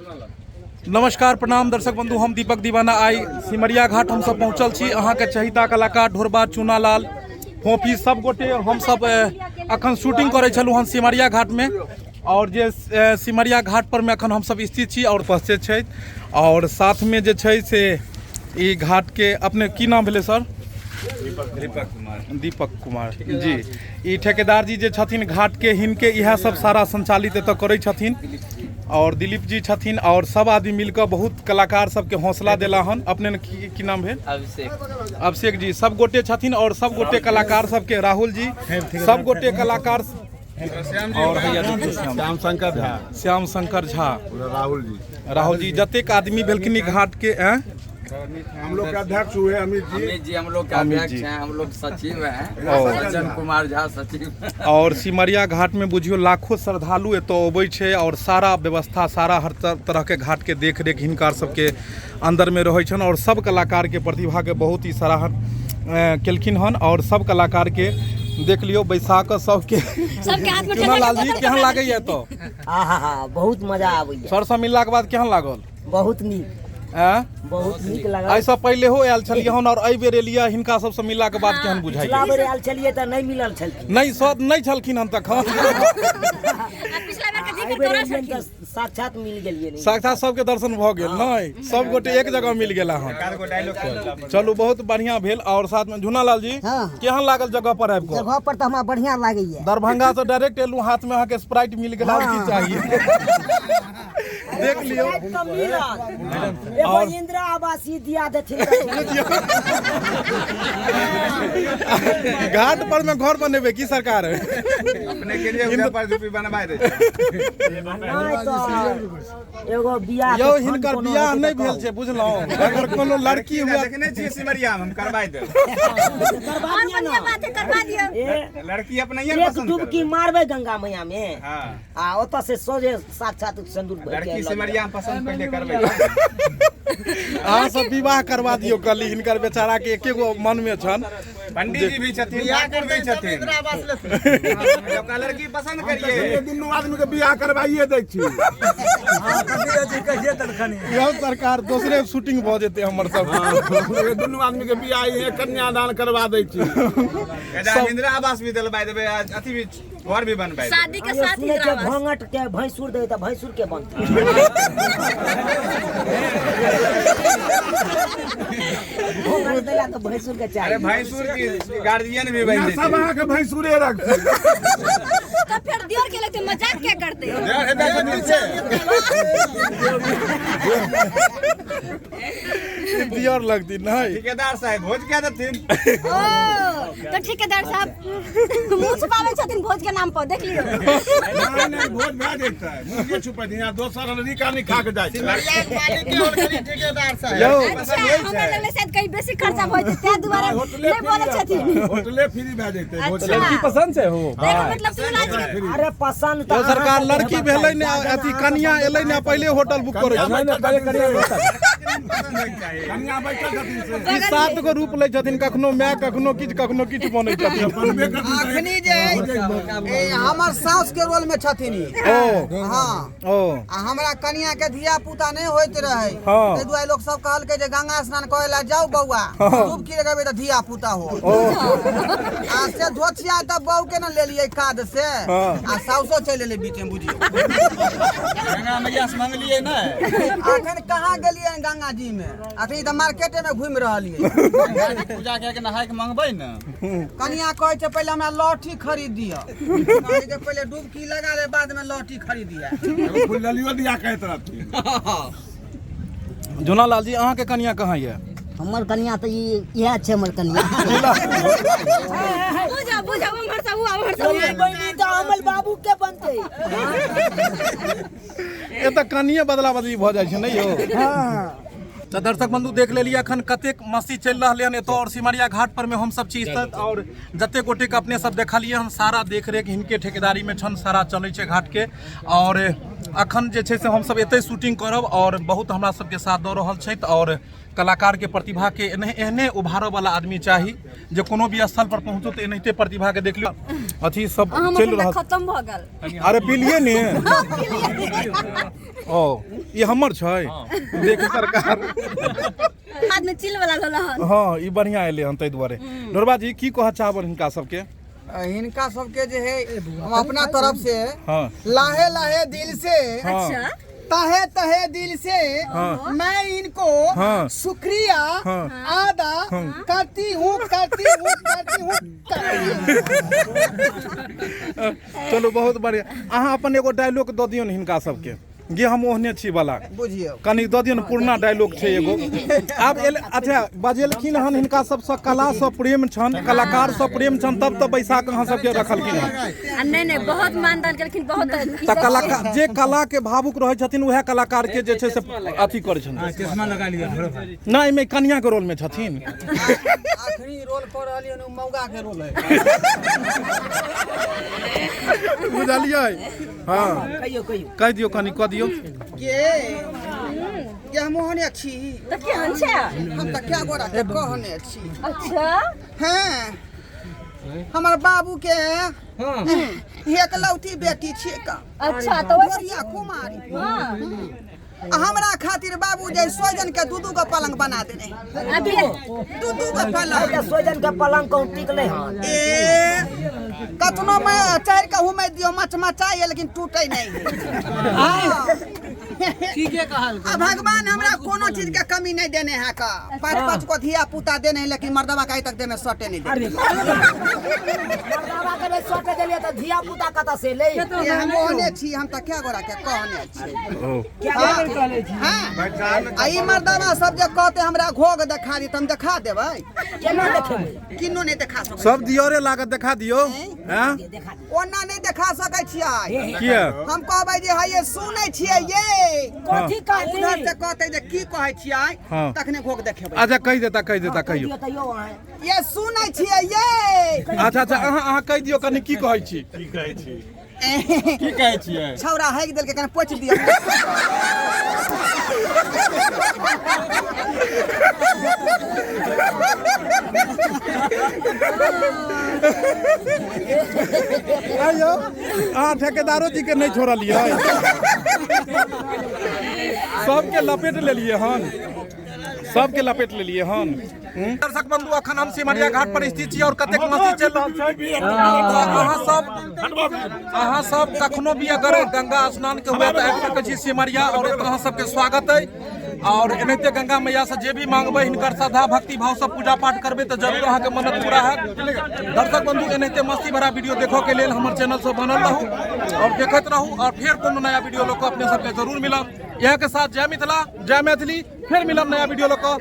नमस्कार प्रणाम दर्शक बंधु, हम दीपक दीवाना। आई सिमरिया घाट हम सब पहुंचल छी। अहाँके चहिता कलाकार ढोरबा, चूनालाल, फोफी सब गोटे हम सब अखन शूटिंग करै छलहुँ हन सिमरिया घाटमे। और जे सिमरिया घाट पर में अखन हम सब स्थित छी और उपस्थित छथि। और साथमे जे छै से ई घाट के अपने की नाम भेलै सर? दीपक कुमार। दीपक कुमार जी, ई ठेकेदार जी जे छथिन घाट के, हिनके इएह सब सारा संचालित एतऽ करै छथिन। और दिलीप जी छथिन और सब आदमी मिलकर बहुत कलाकार सबके हौसला देला हन। अपने ने की नाम भेल? अभिषेक। अभिषेक जी, सब गोटे छथिन और सब गोटे कलाकार सबके, राहुल जी, सब गोटे कलाकार और हैया देखियौ श्याम। श्याम शंकर झा। श्याम शंकर झा, राहुल जी। राहुल जी, जतेक आदमी भेलखिन ई घाट के, हैं? हम लोग के अध्यक्ष हुए अमित जी। अमित जी हम लोग के अमित अध्यक्ष जी। हैं, हम लोग सचिव हैं, और- सज्जन कुमार झा सचिव। और सिमरिया घाट में बुझियो लाखों श्रद्धालु एतऽ अबै छै और सारा व्यवस्था, सारा हर तरह के घाट के देख रेख हिनका सबके अंदर में रहै छनि। और सब कलाकार के प्रतिभा के बहुत ही सराहन केलखिन हन। और सब कलाकार के देख लियौ बैसा कऽ सबके। सबके हाथ में चुना लाल जी, ठेला के केहन लागैया एतऽ? आहा, बहुत मजा आबैया। सर से मिललाके बाद केहन लागल? बहुत नीक। आँय? बहुत नीक लागल। एहिसँ पहिलेहो आयल छलियै हन और एहि बेर एलियै हिनका सबसँ मिललाके बाद केहन बुझाइया? पिछला बेर आयल छलियै तऽ नहि मिलल छलखिन। नहि सर, नहि छलखिन हन तखन। आ पिछला बेर के एहि जिक्र बेर करै एलियनि छलखिन। तऽ साक्षात मिल गेलियै। नहि साक्षात सबके दर्शन भऽ गेल। नहि, सब गोटे एक जगह मिल गेला हन। चलू, बहुत बढ़िया भेल। और साथ में झुनालाल जी, हाँ। केहन लागल जगह पर आबि कऽ? जगह पर तऽ हमरा बढ़िया लागैया। दरभंगा से डायरेक्ट एलहुँ, हाथ में अहाँके स्प्राइट मिल गेल, और की चाहिए? देख लियौ। तऽ मिलल एगो इंदिरा आवासीय दिया देथिन तऽ। घाट पर में घर बनेबै की सरकार? अपने के लिए उधर पर रुपी बनवाए दे। नहि तऽ एगो बियाह के यौ, फंड हिनकर कोनो बियाह हेतै नहि तऽ भेल कहू। छै, बुझलहुँ? अगर कोनो लड़की हुए देखने छियै सिमरिया में, हम करवाए देब। करवा और दिअ बढ़िया ने। बात है, करवा दियौ। ए, लड़की अपने एक पसंद डुबकी करबै। मारबै गंगा मैया में हाँ। आ ओतऽ से सोझे साक्षात सिंदूर भरि के लड़की लऽ सिमरिया में पसंद पहले करबै। अहाँ सब विवाह करवा दियौ कहली, हिनकर बेचारा के एके गो मन में छन। पंडित जी भी छथिन, ठाकुर भी छथिन, ओकरा लड़की पसंद करिए। दुनू आदमी के बियाह करवाइए दै छी। यौ सरकार, दोसरे शूटिंग भऽ जेतै हमर सब। दुनू आदमी के बियाह इहे कन्यादान करवा दै छी। इंदिरा आवास भी दिलवाए देबै, आ अथी भी घर भी बनवाए देबै। शादी के जायब। साथ सुनै इंदिरा छियै आवास। भोंगट के भैंसुर दै तऽ भैंसुर के बनतै। भोंगट देला तऽ भैंसुर के अरे चाही। भैंसुर की गार्जियन भी बन सब जेतै। अहाँके भैंसुरे रखतै। तऽ फेर दियर के लगते मजाक क्या करते? दियर लगती नहीं। ठेकेदार साहब भोज क्या देथिन? ओ तऽ ठेकेदार साहब मुँह छुपाबै छथिन भोज के नाम पर, देख लियौ। नहि नहि, भोज भए जेतै, मुँह के छुपै यहाँ दोसर लड़का नहि खा के जाइ छै। यौ अच्छा, हमरा लगलै शायद कहीं बेसी खर्चा भऽ जेतै, ताहि दुआरे होटले नहि बोलै छथिन। होटले फ्री भए जेतै भोज। अच्छा। लड़की पसंद छै हो? देखो मतलब सुनला जी के। अरे पसंद तऽ यौ सरकार, अहाँ सबके लड़की हेबाक भेलै चाही। ने, जाबे अथी अहाँ कनिया सब एलै ने, पहिले होटल बुक करै छै। नहि नहि, पहिले कनिया बैठल। कन्या बैठल छथिन से। ई सात गो रूप लै छथिन, कखनो माय, कखनो किछु, कखनो किछु बनै छथिन। बनबे करथिन। अखनी जे ए, हमर साउस के रोल में छथिन ई। ओ। हाँ। ओ। आ हमरा कनिया के धिया पुता नहि होइत रहे। हाँ। ताहि दुआरे लोक सब कहलकै जे गंगा स्नान करे ला जाउ बौआ, हाँ। डुबकी लगेबै तऽ धिया पुता हो। ओ। आ से धोछिया तऽ बहू के ने लेलियै काद से। हाँ। आ साउसो चलि एलै बीच में, बुझियौ। गंगा मैया से मंगलियै ने? अखन कहाँ गेलियै गंगा जी में, अखन तऽ मार्केटे में घुमि रहलियै। गंगा जी पूजा कए के नहाय के मंगबै ने। कनिया कहै छै पहिले हमरा लहठी खरीद दिअ। कहै छै पहिले डुबकी लगा ले, बाद में लहठी खरीद दिअ। एगो फुलडलियो दिया कहैत रहथिन। झुनालाल जी, अहाँके कनिया कहाँ यऽ? हमर कनिया तऽ ई इएह छै हमर कनिया। बुझा बुझा, उम्हर से उ, उम्हर से उ। ई बहिनी तऽ अमल बाबू के बनतै। एतऽ कनिये बदला बदली भऽ जाइ छै ने यौ। तऽ दर्शक बंधु, देख लेलियै अखन कतेक मस्ती चलि रहलै हन एतऽ। और सिमरिया घाट पर में हम सब छी स्थित और जते गोटे के अपने सब देखलियै हन, सारा देख रेख हिनके ठेकेदारी में छन, सारा चलै छै घाट के। और अखन जे छै से हमसब एतै शूटिंग करब और बहुत हमरा सबके साथ दऽ रहल छथि और कलाकार के प्रतिभा के एहने उभारऽ वाला आदमी चाही जे कोनो भी स्थल पर पहुँचो तऽ एनाहिते प्रतिभा के देख लियौ अथी सब हम चलि रहल खत्म भऽ गेल। अरे पी लिए ने। ओ ई हमर छै देख सरकार बाद में चिल वाला लला हन। हाँ ई बढ़िया एलै हन ताहि दुआरे। ढोरबा जी की कहऽ चाहब हिनका सबके? हिनका सबके जे है हम अपना तरफ से हाँ लाहे लाहे दिल से हाँ तहे तहे दिल से हाँ। मैं इनको हाँ। शुक्रिया हाँ। अदा हाँ। करती हूँ करती हूँ करती हूँ करती हूँ। चलू बहुत बढ़िया। अहाँ अपन एगो डायलॉग दऽ दियौ ने हिनका सबके जे हम ओहने छी वाला बुझियौ कनी दऽ दियौ ने, पुरना डायलॉग छै एगो। आब एल अच्छा बजेलखिन हन हिनका सबसँ कला सँ प्रेम छनि, कलाकार सँ प्रेम छनि, तब तऽ बैसा कऽ अहाँ सबके रखलखिन हन। आ नहीं नहीं बहुत मानदान केलखिन बहुत। तऽ कलाकार जे कला के भावुक रहै छथिन उएह कलाकार के जे छै से अथी करै छथिन। चश्मा लगा लिअ ढोरबा भाई। नहि एहिमे कनिया के रोल में छथिन। आखिरी रोल कर रहली हन उ मौगा के रोल है। बुझलियै? हाँ कहियो कहियो कहि दियौ कनि कऽ दियौ। के के हम ओहने छी तऽ केहन छै? हम तऽ क्या गोरा के कहने छी। अच्छा हैं हमर बाबू के एकलौती बेटी छियै का। अच्छा तो गोरिया कुमारी। हाँ आ हमरा खातिर बाबू जे सोजन के दू दू गो पलंग बना देने। दू दू गो पलंग। तऽ सोजन के पलंग कहूँ टिकलै हन। ए कतनो मैं चढ़ के हुमै दियो मचमचाइए लेकिन टूटे नहीं है। ठीके कहल। आ भगवान हमरा कोनो चीज के कमी नहीं देने है का। पाँच पाँच गो धिया पुता देने है लेकिन मर्दवा के आइ तक देह में सटे नहीं देने। मर्दावा के नहि सटे देलियै तऽ धिया पुता कतऽ से ले? ये हम ओहने छी, हम तऽ क्या गोरा के कहने छी। हाँ आ ई मर्दवा सब जे कहते हमरा घोघ देखा दी तऽ हम देखा देबै। केना देखेबै? किन्नो नहि देखा सकै। सब दियरे लागत देखा दियौ। हैं देखा दियौ। ओना नहि देखा सकै छियै। किया? हम कहबै जे है ये सुनै छियै ये कथी कहती? उधर से कहते जे की कहै छियै हाँ। तखने घोघ देखेबै। अच्छा कहि देता कहि देता कहियौ। दियौ तऽ यौ अहाँ। ये सुनै छियै ये। अच्छा अच्छा अहाँ अहाँ कहि दियौ कनि की कहै छी? की कहै छी? की कहै छियै? छौड़ा हाकि देलकै कनि पोछि दियौ। आइयो अहाँ ठेकेदारो जी के नहि छोड़लियै, सबके लपेट लेलियै हन, सबके लपेट लेलियै हन। दर्शक बंधु अखन हम सिमरिया घाट पर स्थित छी और कतेक मस्ती चलि रहल छै। अहाँ सब कखनो भी अगर गंगा स्नान के हुए तऽ आबि सकै छी सिमरिया और एतऽ अहाँ सबके स्वागत अइ। और एनाहिते गंगा मैया से जे भी मांगबै हिनकर श्रद्धा भक्ति भाव से पूजा पाठ करबै तऽ जरूर अहाँके मन्नत पूरा हैत। दर्शक बंधु एनाहिते मस्ती भरा वीडियो देखऽ के लेल हमर चैनल से बनल रहू और देखैत रहू और फेर कोनो नया वीडियो लऽ कऽ अपने सबके जरूर मिलब। इएह के साथ जय मिथिला जय मैथिली, फिर मिलब नया वीडियो लऽ कऽ।